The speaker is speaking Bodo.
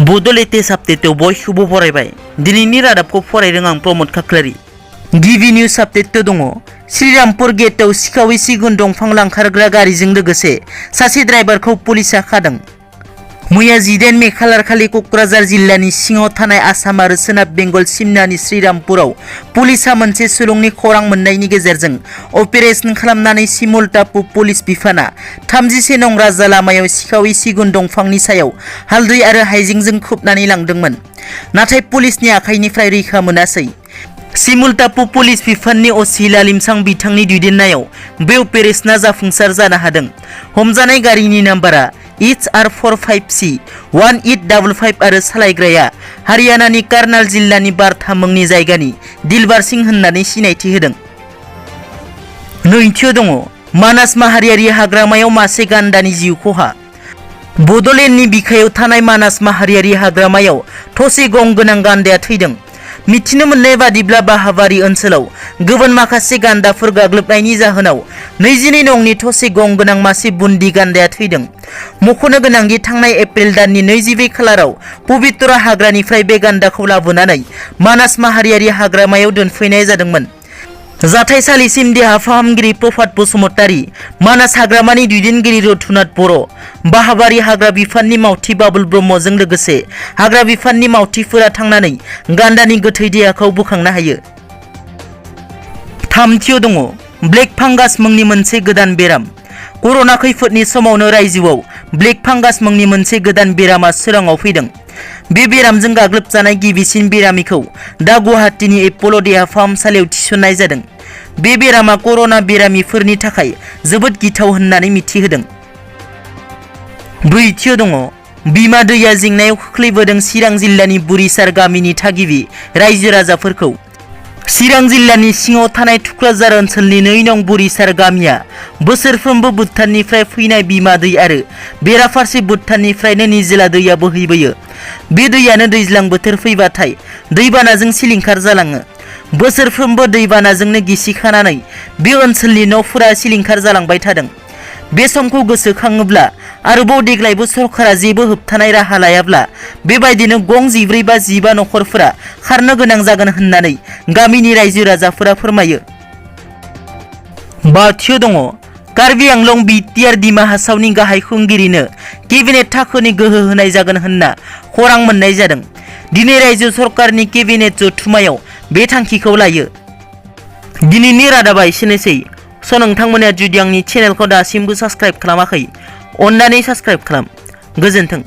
Bodo latest update बयखौबो फरायबाय दिनैनि रादाबखौ फरायदों आं प्रमोद खाख्लारि गिबि निउज अपडेट दङ श्रीरामपुर गेटआव सिखावै सिगुन दंफां लांखारग्रा गारिजों लोगोसे सासे ड्राइभारखौ पुलिसा खादों मैया 18 मे खालार खालि क'क्राझार जिल्लानि सिङाव थानाय आसाम आरो सोनाब बेंगल सिमनानि श्रीरामपुराव पुलिसा मोनसे सुलुंनि खौरां मोननायनि गेजेरजों अपारेशन खालामनानै सिमुलटापु पुलिस बिफाना 31 नं राजा लामायाव सिखावै सिगुन दंफांनि सायाव हालदै आरो हाइजेंजों खोबनानै लांदोंमोन नाथाय पुलिसनि आखाइनिफ्राय रैखा मोनासै सिमुलटापु पुलिस बिफाननि असिला लिमसां बिथांनि दैदेननायाव बे अपारेशना जाफुंसार जानो हादों हमजानाय गारिनि नाम्बारा HR45C1855 आरो सालायग्राया हारियानानि कार्नाल जिल्लानि बारथा मुंनि जायगानि दिलबार सिंह होननानै सिनायथि होदों नैथियाव दङ मानास माहारियारि हाग्रामायाव मासे गान्दानि जिउ खहा बड'लेण्डनि बिखायाव थानाय मानास माहारियारि हाग्रामायाव थसे गं गोनां गान्दाया थैदों मिथिनो मोननाय बादिब्ला बाहाबारि ओनसोलाव गुबुन माखासे गान्दाफोर गाग्लोबनायनि जाहोनाव 22 नंनि थसे गं गोनां मासे बुन्दि गान्दाया थैदों मख'नो गोनांदि थांनाय एप्रिल दाननि 22 खालाराव पबितरा हाग्रानिफ्राय बे गान्दाखौ लाबोनानै मानास माहारियारि हाग्रामायाव दोनफैनाय जादोंमोन जाथायसालिसिम देहा फाहामगिरि प्रफात बसुमतारी मानास हाग्रामानि दैदेनगिरि रघुनाथ बर' बाहाबारि हाग्रा बिफाननि मावथि बाबुल ब्रह्मजों लोगोसे हाग्रा बिफाननि मावथिफोरा थांनानै गान्दानि गोथै देहाखौ बोखांनो हायो थामथियाव दङ ब्लेक फांगास मुंनि मोनसे गोदान बेराम कर'ना खैफोदनि समावनो रायजोआव ब्लेक फांगास मुंनि मोनसे गोदान बेरामा सोराङाव फैदों बे बेरामजों गाग्लोबजानाय गिबिसिन बेरामिखौ दा गुवाहाटीनि एप'ल' देहा फाहामसालियाव थिसननाय जादों बे बेरामा कर'ना बेरामिफोरनि थाखाय जोबोद गिथाव होननानै मिथिहोदों ब्रैथियाव दङ बिमा दैया जेंनायाव खोख्लैबोदों चिरां जिल्लानि बुरिसार गामिनि थागिबि रायजो राजाफोरखौ चिरां जिल्लानि सिङाव थानाय थुक्राझार ओनसोलनि 2 नं बुरिसार गामिया बोसोरफ्रोमबो भुटाननिफ्राय फैनाय बिमा दै आरो बेराफारसे भुटाननिफ्रायनो निजोला दैया बोहैबोयो बे दैयानो दैज्लां बोथोर फैबाथाय दैबानाजों सिलिंखार जालाङो बोसोरफ्रोमबो दैबानाजोंनो गिसिखानानै बे ओनसोलनि न'फोरा सिलिंखार जालांबाय थादों बे समखौ गोसोखाङोब्ला आरोबाव देग्लायबो सरकारा जेबो होबथानाय राहा लायाब्ला बेबायदिनो गं 14 बा 15 नखरफोरा खारनो गोनां जागोन होननानै गामिनि रायजो राजाफोरा फोरमायो बाथियाव दङ कार्बि आंलं BTR दिमा हासावनि गाहाय खुंगिरिनो केबिनेट थाखोनि गोहो होनाय जागोन होनना खौरां मोननाय जादों दिनै रायजो सरकारनि केबिनेट जथुमायाव बे थांखिखौ लायो दिनैनि रादाबा एसेनोसै नोंथांमोना जुदि आंनि चेनेलखौ दासिमबो साबस्क्राइब खालामाखै अन्नानै साबस्क्राइब खालाम गोजोन्थों।